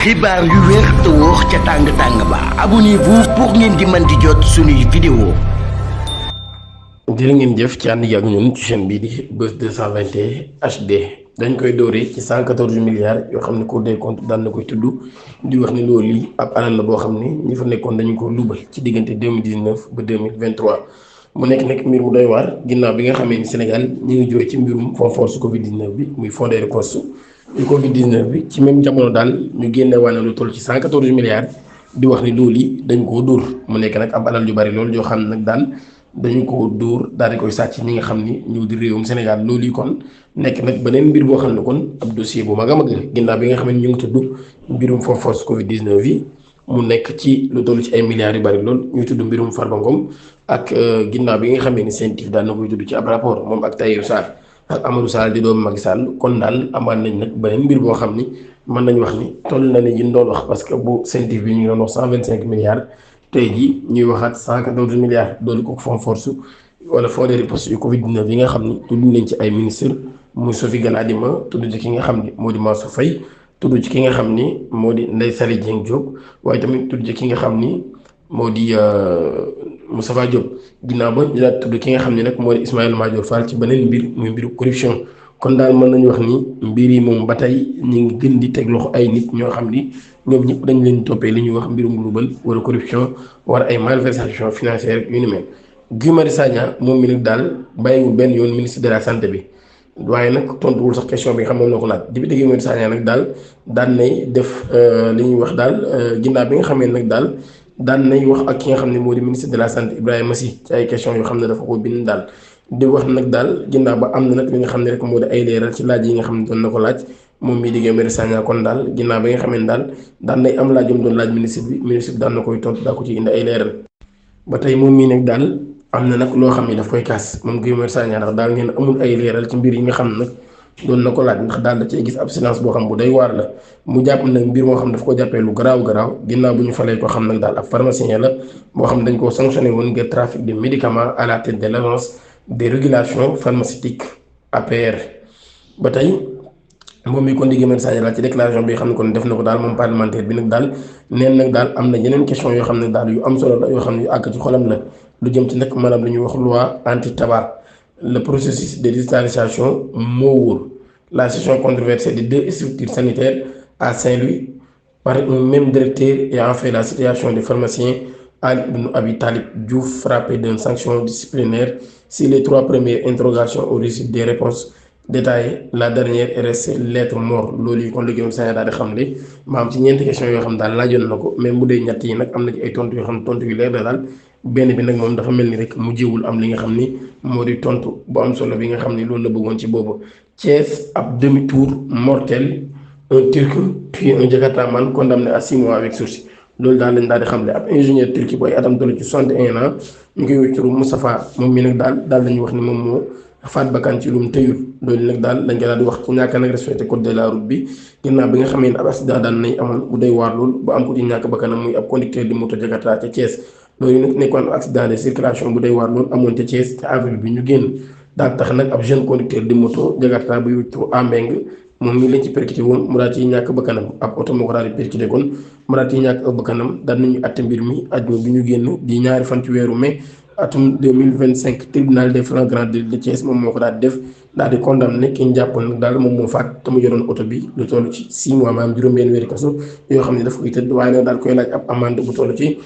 xibaar yu wér te wóor ca tàng-tàng ba abonnez-vous pour ngeen di mën di jot suñuy vidéo. jërë ngeen jëf ci ànd ak ñun ci chaîne bii di Buzz 221 HD dañ koy dooree ci 114 milliards yoo xam ne Cour des comptes daan na koy tudd di wax ni loolu lii ab alal la boo xam ne ñi fa nekkoon dañu ko luubal ci diggante 2019 ba 2023 mu nekk mbir bu doy waar ginnaaw bi nga xamee ni Sénégal ñu ngi jóge ci mbirum fonds force Covid 19 bi muy fonds de riposte yu Covid 19 bi ci même jamono daal ñu génne waane lu toll ci 114 milliards di wax ni loolu yi dañ koo dóor mu nekk nag ab alal yu bari loolu yoo xam ne nag daal dañu ko dóor daal di koy sàcc ñi nga xam ni ñëw di réewum Sénégal loolu yi kon nekk nag beneen mbir boo xam ne kon ab dossier bu mag a mag la ginnaaw bi nga xam ne ñu ngi tudd mbirum fonds force Covid 19 yi mu nekk ci lu toll ci ay milliards yu bari lool ñuy tudd mbirum Farba Ngom ak ginnaaw bi nga xamee ni CENTIF daal na koy tudd ci ab rapport moom ak Tahirou Sarr ak Amadou Sall di doomu Macky Sall kon daal amaan nañ nag beneen mbir boo xam ni mën nañu wax ni toll na ne yi doon wax parce que bu CENTIF bi ñu ngi doon wax 125 milliards tey jii ñuy waxaat 114 milliards doolu ko fonds force wala fonds de riposte yu Covid 19 yi nga xam ni tudd nañ ci ay ministre muy Sophie Gladima tudd ci ki nga xam ni moo di Mansour Faye tudd ci ki nga xam ni moo di Ndeye Saly Dieng Diop waaye tamit tudd ci ki nga xam ni moo di Moustapha Diop ginnaaw ba ñu daal tudd ki nga xam ni nag moo di Ismaïla Madior Fall ci beneen mbir muy mbiru corruption kon daal mën nañu wax ni mbir yi moom ba tey ñu ngi gën di teg loxo ay nit ñoo xam ni ñoom ñëpp dañ leen toppee li ñuy wax mbirum luubal wala corruption wala ay malversation financière yu ni mel. Guy Marius Sagna moom mi nag daal bàyyiwul benn yoon ministre de la santé bi waaye nag tontuwul sax question bi nga xam ne moom la ko laaj député Guy Marius Sagna nag daal daan nay def li ñuy wax daal ginnaaw bi nga xamee nag daal daan nay wax ak ki nga xam ne moo di ministre de la santé Ibrahima Sy ci ay question yoo xam ne dafa ko bind daal di wax nag daal ginnaaw ba am na nag li nga xam ne rek moo di ay leeral ci laaj yi nga xam ne doon na ko laaj moom mii di Guy Marius Sagna kon daal ginnaaw bi nga xam ne daal daan nay am laaj doon laaj ministre bi daan na koy tontu daa ko ci indi ay leeral ba tey moom mii nag daal am na nag loo xam ne daf koy kaas moom Guy Marius Sagna ndax daal ngeen amul ay leeral ci mbir yi nga xam ne nag doon na ko laaj ndax daal da cee gis ab silence boo xam bu day waar la mu jàpp nag mbir moo xam daf ko jàppee lu garaaw ginnaaw bu ñu falee ko xam nag daal ab pharmacien la boo xam dañ koo sanctionné woon ngir trafic de médicaments à la tête de l'agence des régulations pharmaceutiques APR ba tey moom mi kon di Guy Marius Sagna daal ci déclaration bi xam ne kon def na ko daal moom parlementaire bi nag daal neen nag daal am na yeneen question yoo xam ne daal yu am solo la yoo xam ne yu àgg ci xolam la lu jëm ci nag maanaam lu ñuy wax loi anti tabac le processus de digitalisation moo wóor la session controversée de 2 structures sanitaires à Saint-Louis par un même directeur et en fait la situation des pharmaciens Ali Ibn Abi Talib Diouf frappé d'une sanction disciplinaire si les 3 premières interrogations ont reçu des réponses détaillées la dernière est restée lettre morte loolu yi kon Guy Marius Sagna daal di xam ne maam ci ñeenti question yoo xam daal laajoon na ko même bu dee ñett yi nag am na ci ay tontu yoo xam tontu yu leer la daal benn bi nag moom dafa mel ni rek mu jéewul am li nga xam ni moo di tontu bu am solo bi nga xam ni loolu la bëggoon ci boobu Thiès ab demi tour mortel un turc puis un jakartaman condamné à 6 mois avec sursis loolu daal lañ daal di xam ne ab ingénieur turc booy atam toll ci 61 ans ñu koy wécc turu Moustapha moom mi nag daal lañuy wax ni moom moo faat bakkan ci lu mu tëyul loolu nag daal lañ ko daal di wax ci ñàkk nag respecté code de la route bi ginnaaw bi nga xamee ne ab accident daan nañ amoon bu day waar lool bu am ko ci ñàkk bakkanam muy ab conducteur di moto jakarta ca Thiès loolu nag nekkoon accident de circulation bu day waar lool amoon ca Thiès ca avril bi ñu génn daal tax nag ab jeune conducteur di moto jakarta bu wéccu Ambeng moom mii lañ ci percuté woon mu daal ciy ñàkk bakkanam ab oto moo ko daal di percuté kon mu daal ciy ñàkk bakkanam daal nañu atte mbir mi àjjuma bi ñu génn di ñaari fan ci weeru mai atum 2025 tribunal des flagrants délits de Thiès moom moo ko daal di def daal di condamné ki ñu jàppoon nag daal moom moo faat te mu yoroon oto bi lu toll ci 6 mois maanaam juróom-benn weeri kaso yoo xam ne daf koy tëdd waaye nag daal koy laaj ab amende bu toll ci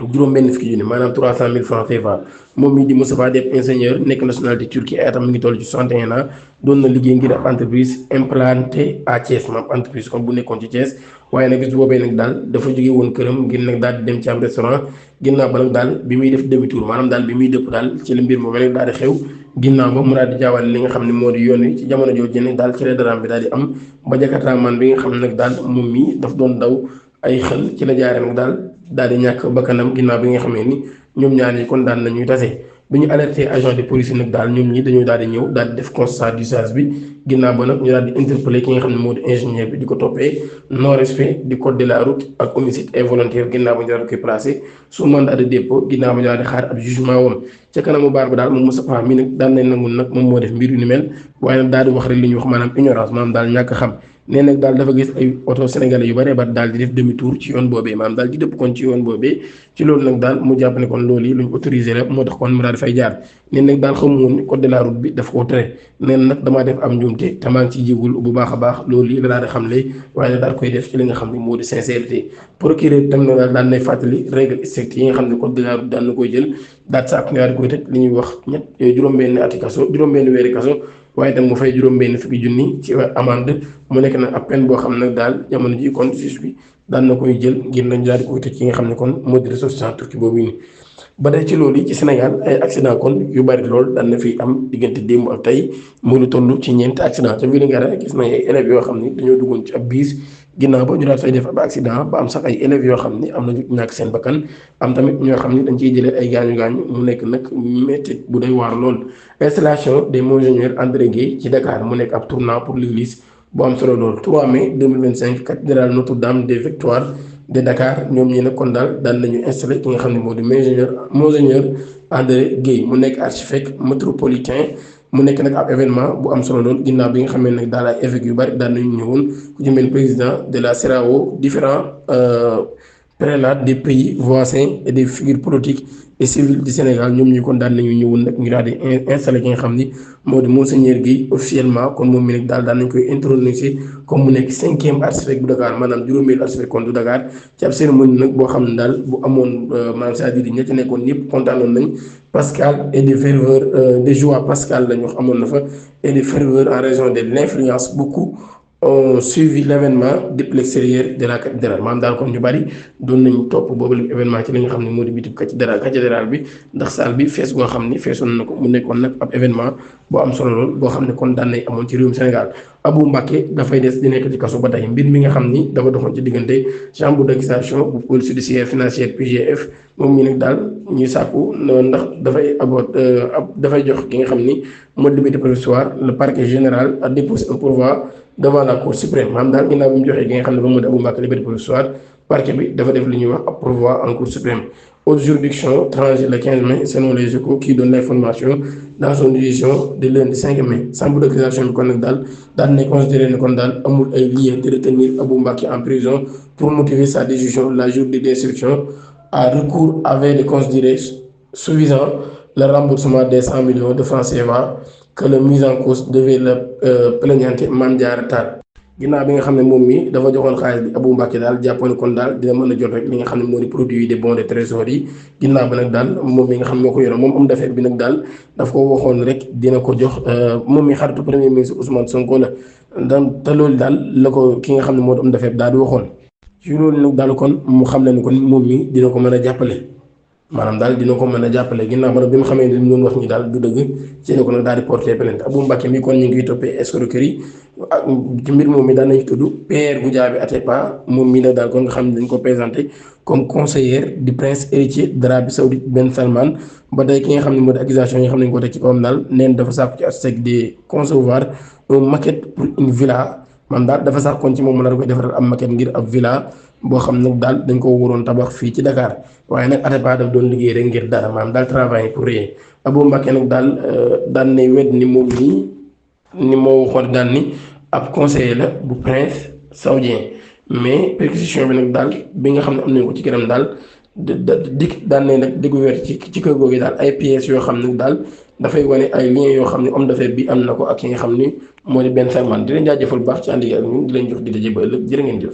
juróom-benn fukki junni maanaam 300 000 francs CFA moom mii di Moustapha def ingénieur nekk nationalité Turquie ay atam mi ngi toll ci 61 ans doon na liggéey ngir ab entreprise implantée à Thiès maanaam entreprise kon bu nekkoon ci Thiès waaye nag bis boobee nag daal dafa jóge woon këram ngir nag daal di dem ci am restaurant ginnaaw ba nag daal bi muy def demi tour maanaam daal bi muy dëpp daal ci la mbir moom nag daal di xew ginnaaw ba mu daal di jaawale li nga xam ne moo di yoon wi ci jamono jooju nag daal ci la daraam bi daal di am ba jakarta man bi nga xam ne nag daal moom mii daf doon daw ay xel ci la jaare nag daal di ñàkk bakkanam ginnaaw bi nga xamee ni ñoom ñaar yi kon daal nañuy tase bi ñu alerté agent de police nag daal ñoom ñi dañoo daal di ñëw daal di def constat d'usage bi ginnaaw ba nag ñu daal di interpellé ki nga xam ne moo di ingénieur bi di ko toppee non respect du code de la route ak homicide involontaire ginnaaw ba ñu daal di koy placé sous mandat de dépôt ginnaaw ba ñu daal di xaar ab jugement woon ca kanamu baar ba daal moom Moustapha mi nag daal nañ nangu nag moom moo def mbir yu ni mel waaye nag daal di wax rek li ñuy wax maanaam ignorance maanaam daal ñàkk xam nee nag daal dafa gis ay oto sénégalais yu bëree bari daal di def demi tour ci yoon boobee maanaam daal di dëpp kon ci yoon boobee ci loolu nag daal mu jàpp ne kon loolu yi luñ autorisé la moo tax kon mu daal dafay jaar nee nag daal xamu woon ni code de la route bi daf koo tere nee nag damaa def am njuumte te maa ngi ciy jégul bu baax a baax loolu yi la daal di xamle waaye daal koy def ci li nga xam ne moo di sincérité procureur tam na daal daan nay fàttali règle stricte yi nga xam ne code de la route daan na koy jël daal sàkk nga di koy tëj li ñuy wax juróom-benn ati kaso juróom-benn weeri kaso waaye tam mu fay juróom-benn fukki junni ci amende mu nekk nag ab peine boo xam nag daal jamono ji kon juge bi daan na koy jël ngir nañ daal di koy tëj ci nga xam ne kon moo di ressortissant turki boobu nii ba tey ci loolu yi ci Sénégal ay accident kon yu bari lool daan na fi am diggante démb ak tey mu ngi toll ci ñeenti accident ca Vélingara gis nañ ay élèves yoo xam ni dañoo duggoon ci ab biis ginnaaw ba ñu daal fay def ab accident ba am sax ay élèves yoo xam ni am na ñu ñàkk seen bakkan am tamit ñoo xam ni dañ ciy jëlee ay gaañu-gaañu mu nekk nag métti bu day waar lool. Installation des monseigneur André Guèye ci Dakar mu nekk ab tournant pour l'église bu am solo lool 3 mai 2025 cathédrale Notre-Dame des Victoires de Dakar ñoom ñi nag kon daal daan nañu installé ki nga xam ne moo di monseigneur André Guèye mu nekk archevêque métropolitain mu nekk nag ab événement bu am solo lool ginnaaw bi nga xam ne nag daal ay évêques yu bari daan nañu ñëwoon ku ci mel président de la CEDEAO différents prélats des pays voisins et des figures politiques et civiles du Sénégal ñoom ñu kon daan nañu ñëwoon nag ñu daal di installé ki nga xam ni moo di monseigneur Guèye officiellement kon moom mi nag daal daan nañ koy introniser comme mu nekk 5e archevêque bu Dakar maanaam juróomeelu archevêque kon du Dakar ci ab cérémonie nag boo xam ne daal bu amoon maanaam c'est-à-dire ña ci nekkoon ñëpp kontaanoon nañ Pascal et de ferveur de joie Pascal la ñu wax amoon na fa et de ferveur en raison de l'influence beaucoup ont suivi l'événement depuis l'extérieur de la cathédrale maanaam daal kon ñu bari doon nañu topp boobu la événement ci li nga xam ne moo di bitib cathédrale bi ndax salle bi fees goo xam ni feesoon na ko mu nekkoon nag ab événement boo am solo lool boo xam ne kon daan nay amoon ci réewum Sénégal Abou Mbacké dafay des di nekk ci kaso ba tey mbir mi nga xam ni dafa doxoon ci diggante chambre d'accusation bu pôle judiciaire financier PGF moom mi nag daal ñuy sàkku ndax dafay jox ki nga xam ni moo di liberté provisoire le parquet général a déposé un pourvoi devant la cour suprême maanaam daal ginnaaw bi mu joxee ki nga xam ne ba moo di Abou Mbacké liberté provisoire parquet bi dafa def li ñuy wax ab pourvoi en cour suprême. Autre juridiction tranchée le 15 mai selon les Échos qui donne l'information dans son décision de lundi 5 mai chambre d'accusation bi kon nag daal nañ considéré ne kon daal amul ay liens de retenir Abou Mbacké en prison pour motiver sa décision. La juridiction d'instruction a recours avait de considérer suffisant le remboursement des 100 millions de francs CFA que le mise en cause devait le plaignante Mame Diarra Tall. ginnaaw bi nga xam ne moom mi dafa joxoon xaalis bi Abou Mbacké daal jàppoon kon daal dina mën a jot rek li nga xam ne moo di produit des bons de trésor yi ginnaaw ba nag daal moom mi nga xam moo ko yoroon moom am d'affaires bi nag daal daf ko waxoon rek dina ko jox moom mi xaritu premier ministre Ousmane Sonko la te loolu daal la ko ki nga xam ne moo di am d'affaires daal di waxoon ci loolu nag daal kon mu xam ne ni kon moom mi dina ko mën a jàppale maanaam daal dina ko mën a jàppale ginnaaw ba nag bi mu xamee ne li mu doon wax ñi daal du dëgg ci la ko nag daal di porter plainte Abou Mbacké mi kon ñu ngi koy toppee escroquerie ak ci mbir moom mi daan nañu tudd Pierre Goudiaby Atepa moom mi nag daal kon nga xam ne dañ ko présenté comme conseiller du prince héritier d'Arabie Saoudite Ben Salman ba tey ki nga xam ne moo di accusation yi nga xam ne ñu ko teg ci kawam daal neen dafa sàkku ci architecte de concevoir une maquette pour une villa man daal dafa sax kon ci moom mu la koy defaral am maquette ngir ab villa boo xam nag daal dañ ko waroon tabax fii ci Dakar waaye nag Atepa daf doon liggéey rek ngir dara maanaam daal travailler pour rien Abou Mbacké nag daan nay wedd ni moom nii ni moo waxoon daal ni ab conseiller la bu prince saoudien mais perquisition bi nag daal bi nga xam ne am nañ ko ci këram daal daan nay nag découvert ci kër googu daal ay pièces yoo xam ne daal dafay wane ay liens yoo xam ne homme d'affaires bi am na ko ak ki nga xam ni moo di Ben Salman di leen jaajëfal bu baax ci ànd ak ñun di leen jox di daje ba ëllëg jërë ngeen jëf.